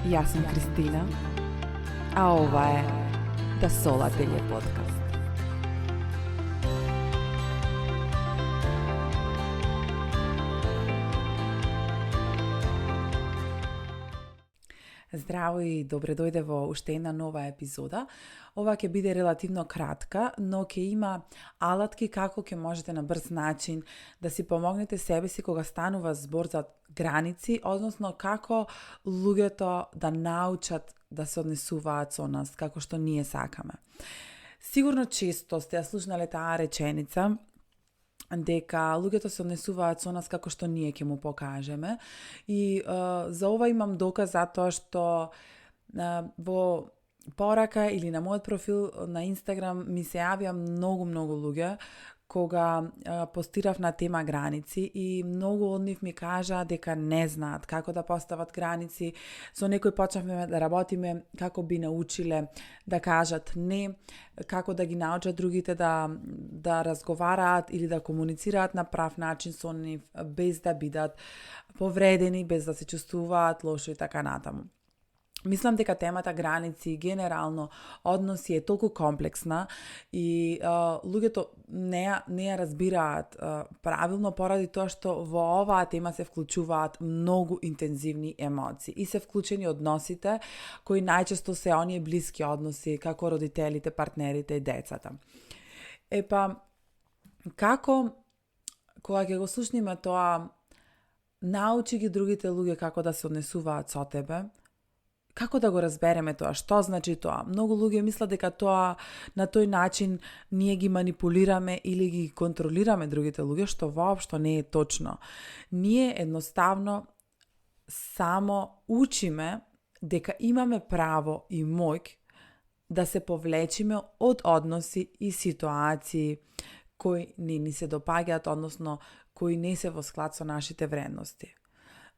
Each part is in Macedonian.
Јас сум Кристина, а ова е Да Солателје подкаст. Здраво и добре дојде во уште една нова епизода. Ова ќе биде релативно кратка, но ќе има алатки како ќе можете на брз начин да си помогнете себе си кога станува збор за граници, односно како луѓето да научат да се однесуваат со нас, како што ние сакаме. Сигурно често сте ја слушнале таа реченица, дека луѓето се однесуваат со нас како што ние ќе му покажеме. И за ова имам доказ затоа што во порака или на мојот профил на Инстаграм ми се јавија многу луѓе кога постирав на тема граници и многу од нив ми кажа дека не знаат како да постават граници. Со некој почнавме да работиме како би научиле да кажат не, како да ги научат другите да разговараат или да комуницираат на прав начин со нив, без да бидат повредени, без да се чувствуваат лошо и така натаму. Мислам дека темата граници, генерално односи е толку комплексна и луѓето не ја разбираат правилно поради тоа што во оваа тема се вклучуваат многу интензивни емоции и се вклучени односите кои најчесто се оние блиски односи како родителите, партнерите и децата. Како кога ќе го слушниме тоа, научи ги другите луѓе како да се однесуваат со тебе, како да го разбереме тоа? Што значи тоа? Многу луѓе мислат дека тоа на тој начин ние ги манипулираме или ги контролираме другите луѓе, што воопшто не е точно. Ние едноставно само учиме дека имаме право и моќ да се повлечиме од односи и ситуации кои не ни се допаѓаат, односно кои не се во склад со нашите вредности.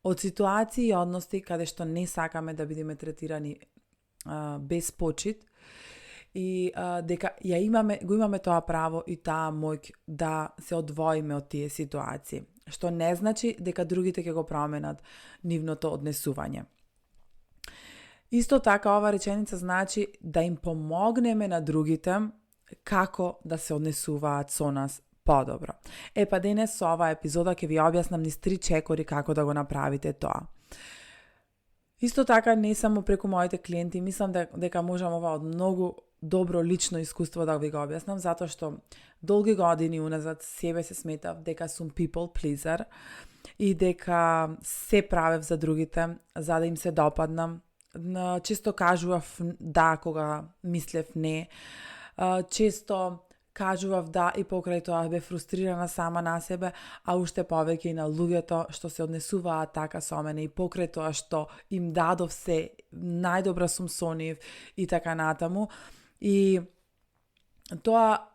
Од ситуации и односи каде што не сакаме да бидеме третирани без почит и дека го имаме тоа право и таа моќ да се одвоиме од тие ситуации, што не значи дека другите ќе го променат нивното однесување. Исто така ова реченица значи да им помогнеме на другите како да се однесуваат со нас подобро. Денес со оваа епизода ќе ви објаснам низ 3 чекори како да го направите тоа. Исто така не само преку моите клиенти, мислам дека можам ова од многу добро лично искуство да ви го објаснам, затоа што долги години уназад себе се сметав дека сум people pleaser и дека се правев за другите, за да им се допаднам. Често кажував да кога мислев не. Често кажував да и покрај тоа бе фрустрирана сама на себе, а уште повеќе и на луѓето што се однесуваат така со мене и покрај тоа што им дадов се, најдобра сум со нив и така натаму. И тоа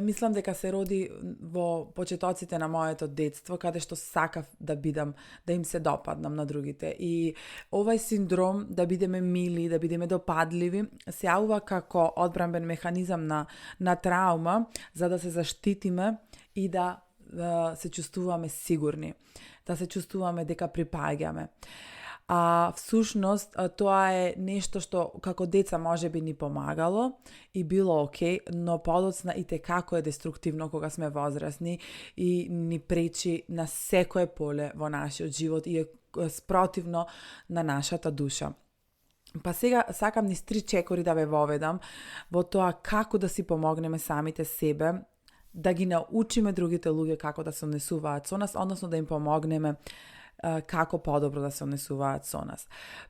мислам дека се роди во почетоците на моето детство, каде што сакав да бидам, да им се допаднам на другите. И овај синдром да бидеме мили, да бидеме допадливи, се јавува како одбранбен механизам на траума, за да се заштитиме и да се чувствуваме сигурни, да се чувствуваме дека припаѓаме. А всушност тоа е нешто што како деца може би ни помагало и било окей, но подоцна и текако е деструктивно кога сме возрасни и ни пречи на секое поле во нашиот живот и е спротивно на нашата душа. Сега сакам низ 3 чекори да ве воведам во тоа како да си помогнеме самите себе, да ги научиме другите луѓе како да се однесуваат со нас, односно да им помогнеме како подобро да се однесуваат со нас.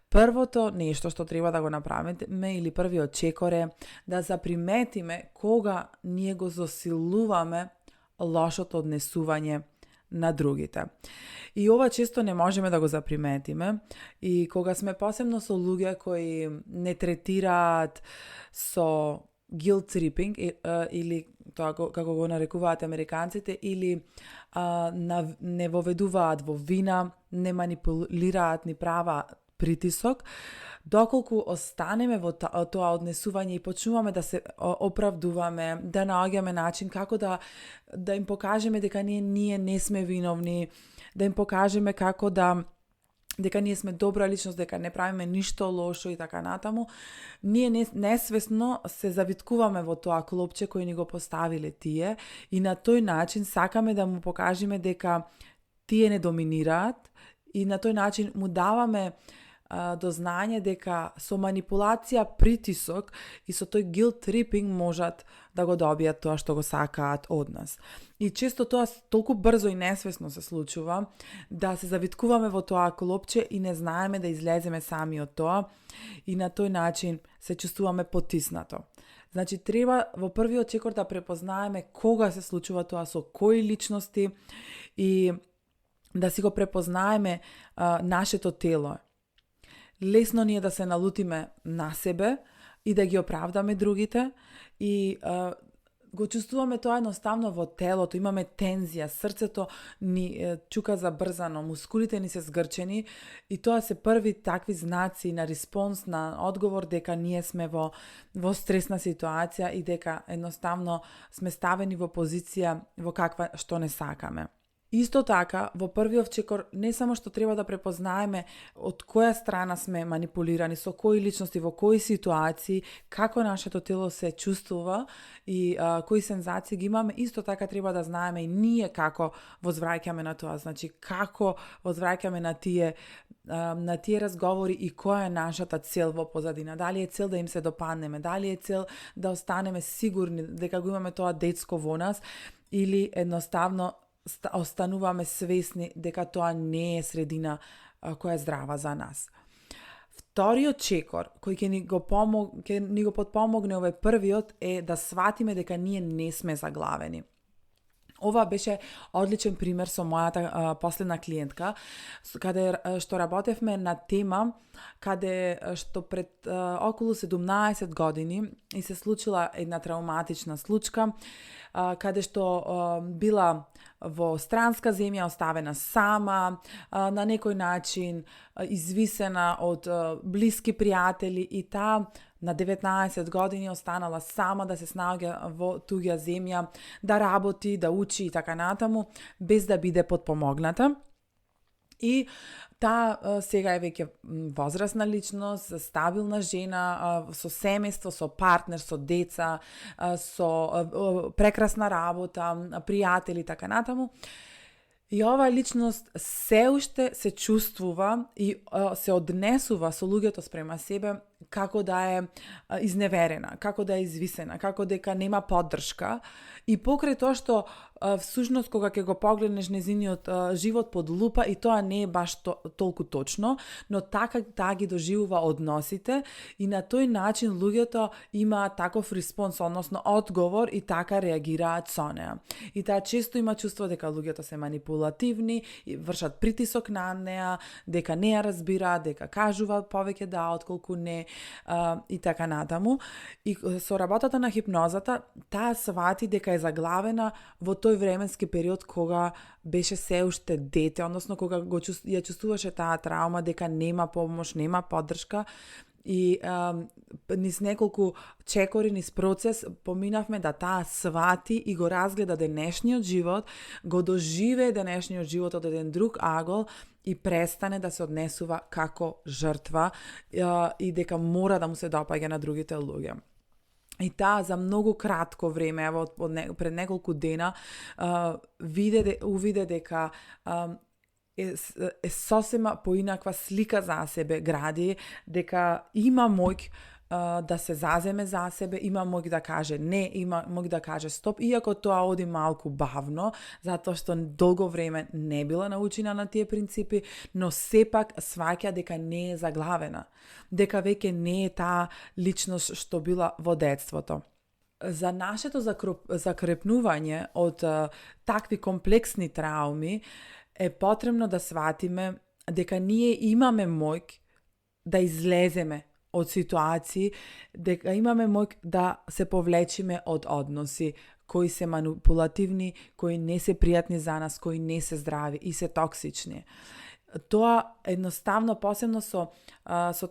Првото нешто што треба да го направиме или првиот чекор е да заприметиме кога ние го засилуваме лошото однесување на другите. И ова често не можеме да го заприметиме и кога сме посебно со луѓе кои не третираат со guilt tripping или тоа како го нарекуваат американците, или не воведуваат во вина, не манипулираат ни права притисок, доколку останеме во тоа однесување и почнуваме да се оправдуваме, да наоѓаме начин како да им покажеме дека ние не сме виновни, да им покажеме како да дека ние сме добра личност, дека не правиме ништо лошо и така натаму, ние несвесно се завиткуваме во тоа клопче кој ни го поставиле тие и на тој начин сакаме да му покажеме дека тие не доминираат и на тој начин му даваме до знање дека со манипулација, притисок и со тој guilt tripping можат да го добијат тоа што го сакаат од нас. И често тоа толку брзо и несвесно се случува да се завиткуваме во тоа клопче и не знаеме да излеземе сами од тоа и на тој начин се чувствуваме потиснато. Значи, треба во првиот чекор да препознаеме кога се случува тоа, со кои личности и да си го препознаеме нашето тело. Лесно ни е да се налутиме на себе и да ги оправдаме другите и го чувствуваме тоа едноставно во телото, имаме тензија, срцето ни чука забрзано, мускулите ни се згрчени и тоа се први такви знаци на респонс, на одговор дека ние сме во стресна ситуација и дека едноставно сме ставени во позиција во каква што не сакаме. Исто така, во првиот чекор, не само што треба да препознаеме од која страна сме манипулирани, со кои личности, во кои ситуации, како нашето тело се чувствува и кои сензации ги имаме, исто така треба да знаеме и ние како возвраќаме на тоа, значи како возвраќаме на тие разговори и која е нашата цел во позадина. Дали е цел да им се допаднеме, дали е цел да останеме сигурни дека го имаме тоа детско во нас или едноставно остануваме свесни дека тоа не е средина која е здрава за нас. Вториот чекор, кој ќе ни го потпомогне овој првиот, е да сватиме дека ние не сме заглавени. Ова беше одличен пример со мојата последна клиентка, каде што работевме на тема каде што пред околу 17 години и се случила една травматична случка, каде што била во странска земја, оставена сама, на некој начин извисена од блиски пријатели и таа на 19 години останала сама да се снаоѓа во туѓа земја, да работи, да учи и така натаму, без да биде потпомогната. И таа сега е веќе возрасна личност, стабилна жена, со семејство, со партнер, со деца, со прекрасна работа, пријатели и така натаму. И оваа личност се уште се чувствува и се однесува со луѓето спрема себе како да е изневерена, како да е извисена, како дека нема поддршка. И покрај тоа што всушност кога ќе го погледнеш нејзиниот живот под лупа и тоа не е баш толку точно, но така таа ги доживува односите и на тој начин луѓето имаат таков респонс, односно одговор и така реагираат со неа. И таа често има чувство дека луѓето се манипулативни и вршат притисок на неа, дека не ја разбираат, дека кажуваат повеќе да отколку не и така натаму. И со работата на хипнозата таа свати дека е заглавена во тој временски период кога беше се уште дете, односно кога ја чувствуваше таа траума дека нема помош, нема поддршка и низ неколку чекори, низ процес поминавме да таа свати и го разгледа денешниот живот, го доживее денешниот живот од еден друг агол и престане да се однесува како жртва и дека мора да му се допаѓа на другите луѓе. И таа за многу кратко време, ево пред неколку дена, увиде дека е сосема поинаква слика за себе гради, дека има моќ да се заземе за себе, има моќ да каже не, има моќ да каже стоп, иако тоа оди малку бавно, затоа што долго време не била научена на тие принципи, но сепак сваќа дека не е заглавена, дека веќе не е таа личност што била во детството. За нашето закрепнување од такви комплексни трауми е потребно да сватиме дека ние имаме моќ да излеземе од ситуации, дека имаме моќ да се повлечиме од односи кои се манипулативни, кои не се пријатни за нас, кои не се здрави и се токсични. Тоа едноставно, посебно со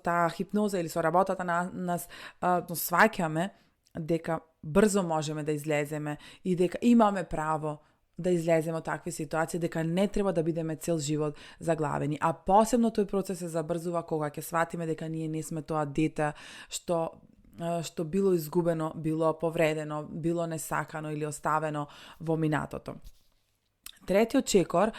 таа хипноза или со работата на нас, сваќаме дека брзо можеме да излеземе и дека имаме право да излеземе од такви ситуации, дека не треба да бидеме цел живот заглавени. А посебно тој процес се забрзува кога ќе сватиме дека ние не сме тоа дете што било изгубено, било повредено, било несакано или оставено во минатото. Третиот чекор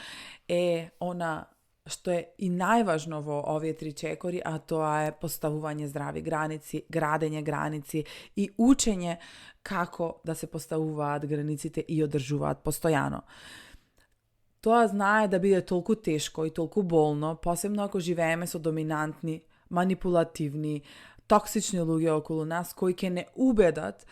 е она што е и најважно во овие 3 чекори, а тоа е поставување здрави граници, градење граници и учење како да се поставуваат границите и одржуваат постојано. Тоа знае да биде толку тешко и толку болно, посебно ако живееме со доминантни, манипулативни, токсични луѓе околу нас кои ќе не убедат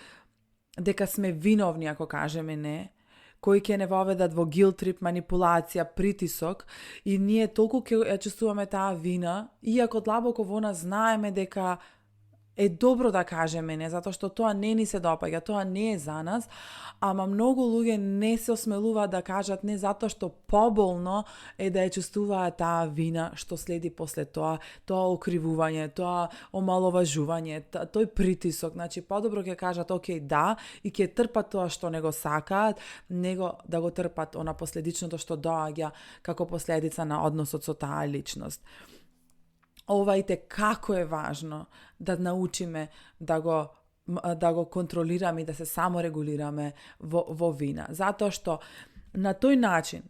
дека сме виновни ако кажеме не, кои ќе не воведат во guilt trip, манипулација, притисок и ние толку ќе ја чувствуваме таа вина, иако длабоко во нас знаеме дека е добро да кажеме не, затоа што тоа не ни се допаѓа, тоа не е за нас, ама многу луѓе не се осмелуваат да кажат не затоа што поболно е да ја чувствуваат таа вина што следи после тоа окривување, тоа омаловажување, тој притисок. Значи, подобро ќе кажат окей, да, и ќе трпат тоа што не го сакаат, него да го трпат она последичното што доаѓа како последица на односот со таа личност. Ова и како е важно да научиме да го контролираме и да се саморегулираме во вина. Затоа што на тој начин,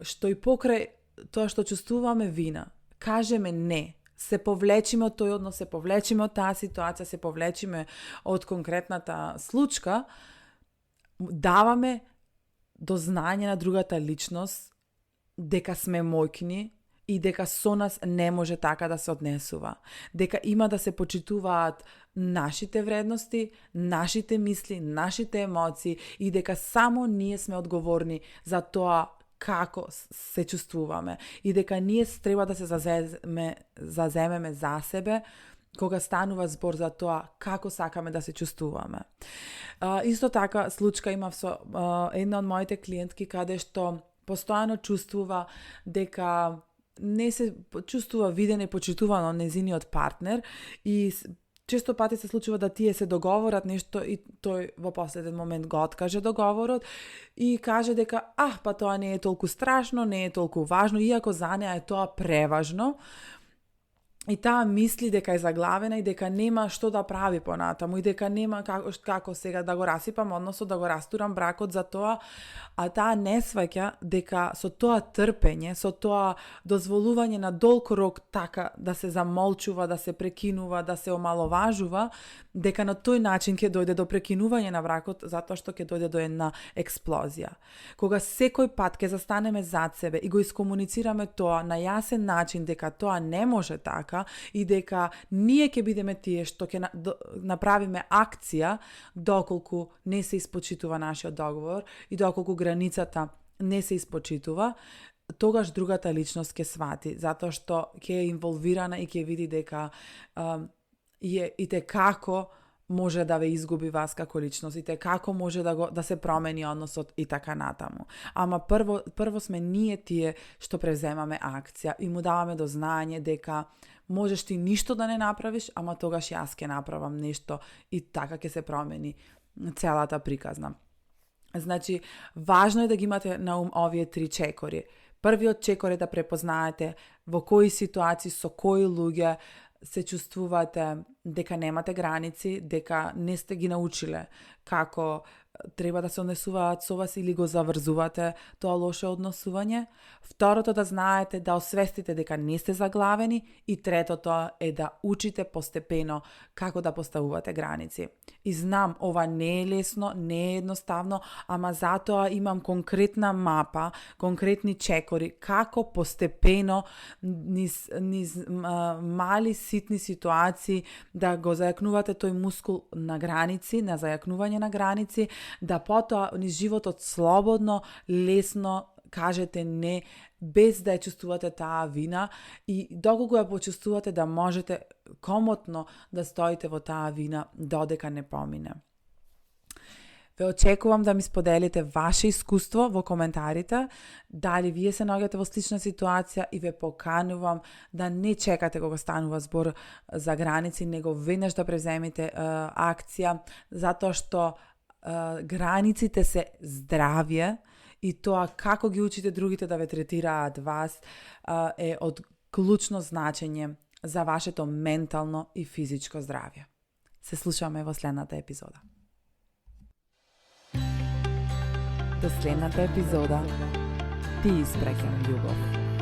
што и покрај тоа што чувствуваме вина, кажеме не, се повлечиме од тој однос, се повлечиме од таа ситуација, се повлечиме од конкретната случка, даваме до знање на другата личност дека сме мојкни, и дека со нас не може така да се однесува. Дека има да се почитуваат нашите вредности, нашите мисли, нашите емоции и дека само ние сме одговорни за тоа како се чувствуваме и дека ние треба да се заземеме за себе кога станува збор за тоа како сакаме да се чувствуваме. Исто така случка имав со една од моите клиентки каде што постојано чувствува дека не се чувствува виден и почитуван од незиниот партнер и често пати се случува да тие се договорат нешто и тој во последен момент го откаже договорот и каже дека па тоа не е толку страшно, не е толку важно, иако за неа е тоа преважно. И таа мисли дека е заглавена и дека нема што да прави понатаму и дека нема како сега да го расипам, односно да го растурам бракот за тоа, а таа не сваќа дека со тоа трпење, со тоа дозволување на долг рок така да се замолчува, да се прекинува, да се омаловажува, дека на тој начин ќе дојде до прекинување на бракот затоа што ќе дојде до една експлозија. Кога секој пат ќе застанеме зад себе и го искомуницираме тоа на јасен начин дека тоа не може така, и дека ние ќе бидеме тие што ќе направиме акција доколку не се испочитува нашиот договор и доколку границата не се испочитува, тогаш другата личност ќе свати, затоа што ќе е инволвирана и ќе види дека и како може да ве изгуби вас како личност и како може да се промени односот и така натаму. Ама прво сме ние тие што превземаме акција и му даваме до знаење дека можеш ти ништо да не направиш, ама тогаш јас ќе направам нешто и така ќе се промени целата приказна. Значи, важно е да ги имате на ум овие 3 чекори. Првиот чекор е да препознаете во кои ситуации, со кои луѓе се чувствувате дека немате граници, дека не сте ги научиле како треба да се однесуваат со вас или го заврзувате тоа лоше однесување. Второто да знаете да освестите дека не сте заглавени и третото е да учите постепено како да поставувате граници. И знам, ова не е лесно, не е едноставно, ама затоа имам конкретна мапа, конкретни чекори како постепено низ мали ситни ситуации да го зајакнувате тој мускул на граници, на зајакнување на граници, да потоа низ животот слободно, лесно кажете не, без да ја чувствувате таа вина и доколку ја почувствувате да можете комотно да стоите во таа вина додека не помине. Ве очекувам да ми споделите ваше искуство во коментарите, дали вие се наоѓате во слична ситуација и ве поканувам да не чекате кога станува збор за граници, него веднаш да преземете акција, затоа што границите се здравје и тоа како ги учите другите да ве третираат вас е од клучно значење за вашето ментално и физичко здравје. Се слушаме во следната епизода. До следната епизода ти испраќам љубов.